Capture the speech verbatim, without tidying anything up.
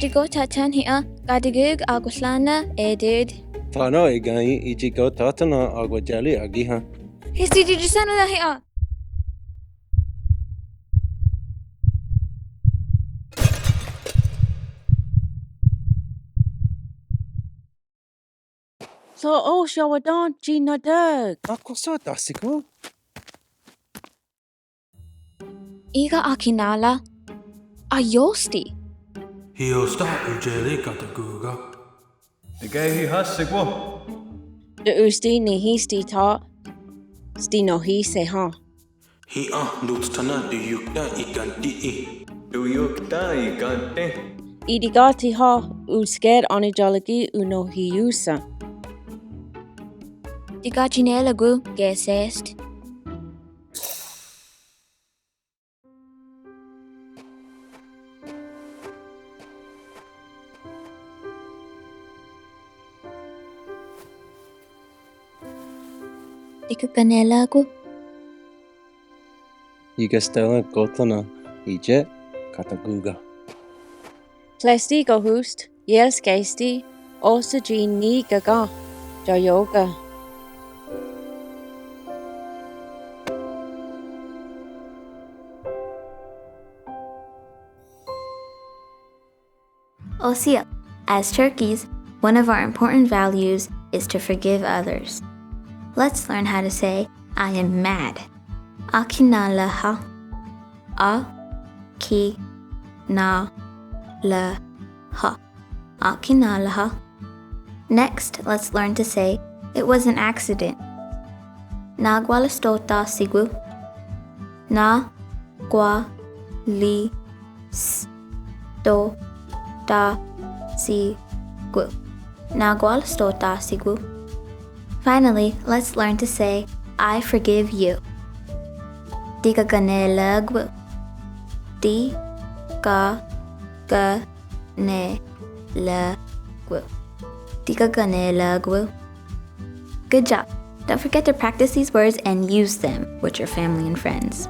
Digo tatan hia, ka digig agwa tlana edid. Tano igai i digo tatana agwa dali agiha. Histi di disana hia. So, o, shawadan, jinadag. Ako so tasiko. Iga akinala, a yosti. Hiosta ujeli kataguga. Ege hi hasigwo. De usti ni histi ta, sti no hi se ha. Hia, dutstana duyukta ikanti i. Duyukta ikanti. Idigati ha, usker ani jalagi uno hiusa. Diga jinela gu gesest. Diga kanela gu. Iga stela kotana ije kataguga. Plesti go hust, yes kesti, osa ji ni gaga, jayoga. Osia, as Turkeys, one of our important values is to forgive others. Let's learn how to say, I am mad. Akinalaha. A, ki, na, la, ha. Akinalaha. Next, let's learn to say, it was an accident. Nagwalastotasigu. Na, gwa, li, s, to, ta, si, gu. Nagwalastotasigu. Finally, let's learn to say, I forgive you. Digaganelagwu. Di, ga, ga, ne, la, gwu. Digaganelagwu. Good job. Don't forget to practice these words and use them with your family and friends.